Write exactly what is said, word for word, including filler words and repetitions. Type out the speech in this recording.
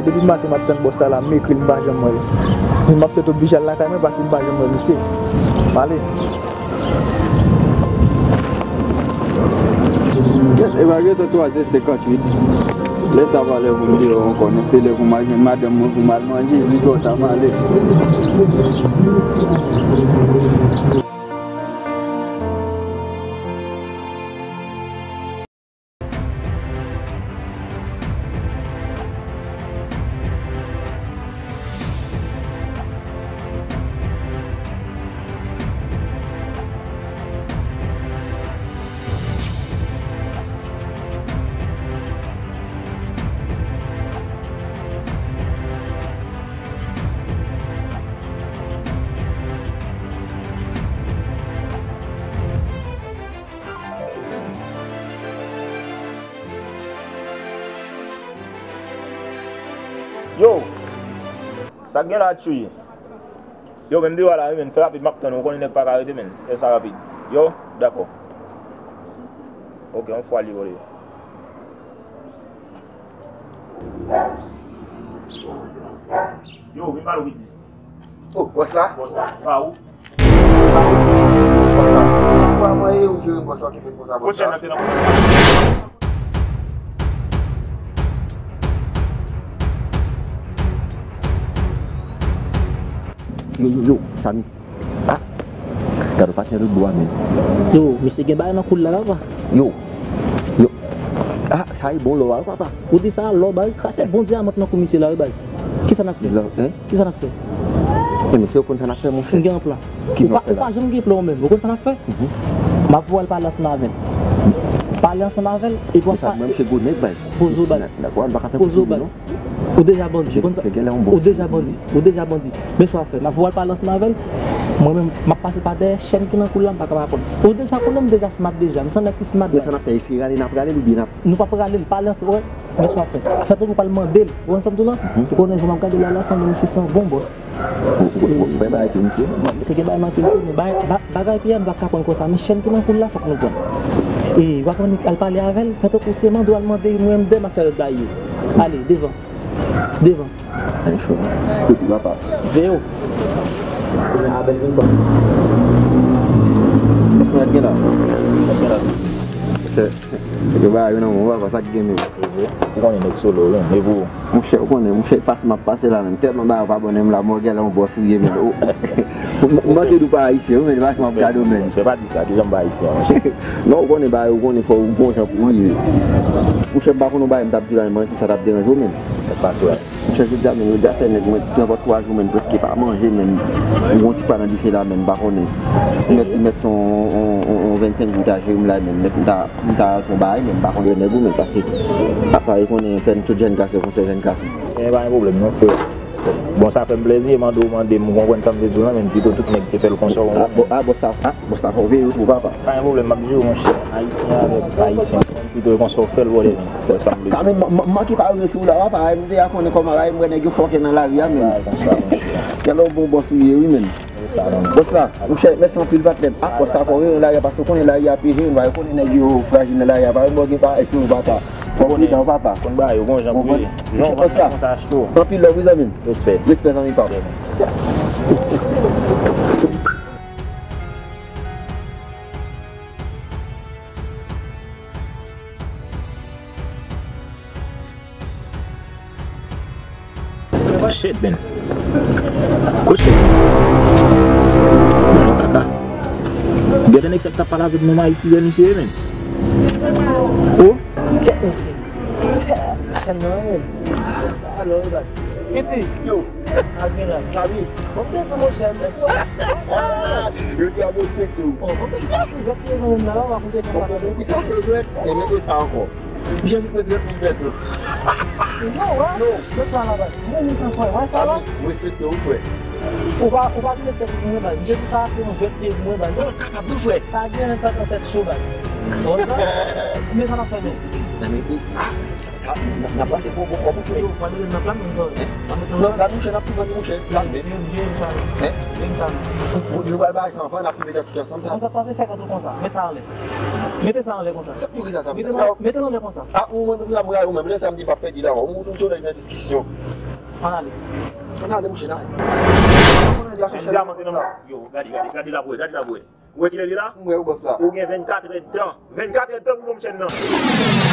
Depi maten m ap tann bòs sa la, m ekri l, m pa janm wè l. M ap sot oblije al lakay mwen paske m pa janm wè misye. M ale. Gèt, e malgre tan twa zè senkantuit, lè sa pa lè pou m deyò ankò, non, se lè pou m al jwenn madanm mwen, pou m al manje, li twò ta, m ale. Yo! Sa k gen la, Tchouy? Yo, men m deyò a la wi, men fè rapid, m ap tann ou. Ou konnen nèg pa ka rete, men fè sa rapid. Yo, dakò. Ok, yon fwa li vole. Yo, vin pale w piti. Oh, bòs la? Bòs la, pa ou? Bòs la. Kwa mwen e ou jere bòs la ki vin konsa, bòs la? Pwochèn nan te nan. Yo, yo, yo, Samy. Ah, gade patnè lòt bò a, men. Yo, misye gen bagay nan kou l la, papa. Yo, yo. Ah, sa e bon lò a, papa. Ou di sa, lò, baz, sa se bon dyaman k nan kou misye la, wi, baz. Kisa n ap fè? Lò, hein? Kisa n ap fè? E, men se ou konn sa n ap fè, monchè. M gen plan. Ou pa, ou pa janm gen plan ou menm. Ou konn sa n ap fè? Mhm. M ap voye al pale ansanm avè l. Pale ansanm avè l, epi w ap... Mwen, misye gwo nèg, baz. Poze w, baz. Dakò, n pa ka fè... Poze w, baz. Ou deja bandi, ou konn sa. Ou deja bandi, ou deja bandi. Men sa w ap fè, m ap voye al pale ansanm avè l. Mwen menm, m ap pase pa dèyè chèn ki nan kou l la, m pa ka pa konn. Ou deja konnen m deja smart deja, m se nèg ki smart. Men sa n ap fè, èske rale n ap rale l oubyen n ap... Nou p ap rale l, pale ansanm, wè. Men sa w ap fè. Fè tankou w pral mande l. Ou konn sa m di w la? Mhm. Ou konnen jan m ap gade l la, la sanble misye se yon bon bòs. Ou, ou, ou, ou fè bagay pou misye? Bon, misye gen bagay nan kou l tou, men bagay, ba-, bagay P M pa ka pran konsa, men chèn ki nan kou l la, fòk nou pran. E, w ap annik al pale avè l, fè tankou se mande w al mande, mwen m dèyè m ap fè rès bagay yo. Ale, devan. Devan. Ay, cho. Kote papa? Veye w. Kounye a bèl vin bon. Kòman sa gen la? Sa gen la, piti. Yo ba yo nan mwen, papa, sa k gen menm. Ou konnen nèg solo, wi, men pou ou. Monchè, ou konnen, monchè, pase m ap pase la menm. Tèlman bagay yo pa bon nan menm la, mwen genlè yon bòs ou ye, men. Ou, m, m manke di w pa ayisyen, wi, men, pase m ap gade w, men. Monchè, pa di sa, kijan m pa ayisyen, monchè? Non, ou konnen bagay, ou konnen fò ou gon jan pou rive. Monchè, m pa konn yon bagay m t ap di la, men manti, sa t ap deranje w, men. Sa k pase w la? Monchè, jodi a menm, jodi a fè nèg mwen trè, twa jou, men, prèske pa manje, men. M gon ti pa nan dife la, men, m pa konnen. Si mèt, li mèt se yon, yon, yon, yon vennsenk goud a jere m la, men, mèt m ta, m ta al fè yon bagay, men, m pa konnen nèg ou, men, pase. Apa, e konnen pèn tout jèn gason, konsèy jèn gason. E pa gen pwoblèm, non, frè. Bon, sa fè m plèzi, e mande w mande m, ou konprann sa m vle di w lan, men, pito tout nèg te fè l konsa, ou konprann? Ah, bon, ah, bon, sa, ah, bon, sa fè w veye w tou, papa. Pa gen pwoblèm, m ap jere w, monchè. Ayisyen avèk ayisyen. Pito e konsa w fè l, brother. Sa, sa m vle di. Kanmenm, man, man, manke pa rive sou la, papa, m te ya konnen kòman, ay, m wè nèg yo fòkè nan lari a, men. Bagay konsa, monchè. Genlè w bon bòs ou ye, wi, men. Bòs la, monchè, mèsi anpil, patnè. Ah, bòs la fò w rele nan lari a, paske w konnen lari a pi jere, nou pa konnen nèg yo frajil nan lari a, pa gen bagay sou ou, papa. Fò w pridan, papa. Konn bagay yo, gon jan pou ye. Monchè, bòs la. Anpil love, wi, zanmi m. Respè. Respè, zanmi pa m. Shit, man. Kou shit. Nan kaka. Gade nèg sa k t ap pale avèk nou nan Ayiti, zè misye, man. Oh. Kèt mesye. Chèn nan, man. Alo, wi, baz. Kiti. Yo. Ak vin la. Samy. Bon, m te di, monchè, m te di, yo di a respekte w. Oh, bon, mesye, se jwèt ki nan menm la, w a koute konsa. Bon, bon, bon, sa se jwèt, e mete sa ankò. Byen, nou mete tout pèsòn. Non, wè. Non. Mete sa la, baz. Mwen, mwen, frè, wè sa la. Samy, m respekte w, frè. Ou pa, ou pa gen respè pou mwen, baz. M te di sa, se yon jwèt li ye pou mwen, baz. Ou kapab, wi, frè. Pa gen antann tèt cho, baz. Ou konn sa? Men sa n ap fè, men. Nan men, e, a, sa, sa, sa, n ap pase bon, bon kòb ou fè. Yo, pral mete nan plan, men sa. Nan plan, mouche, n ap tou vann mouche. Plan, men. Jere, jere sa. Hein? Jere sa. Ou, ou, nou pral bay sa anvan, n ap tou mete tout ansanm sa. Mwen ka pase fè kontou konsa. Met sa anlè. Mete sa anlè konsa. Sa pou ki sa, sa, mete sa? Mete l anlè konsa. A, mwen, mwen, mwen, mwen, mwen, lè sa m di m p ap fè di la, ou, ou, ou, ou, An ale. An ale, mouche, nan. An ale, a chèche. Dyaman te nan men. Yo, gade, gade, gade la pou wè, gade la pou wè. Ou wè kilè li la? Mwen, ou bòs la. Ou gen vennkat èdtan. Vennkat èdtan pou bon chèn nan.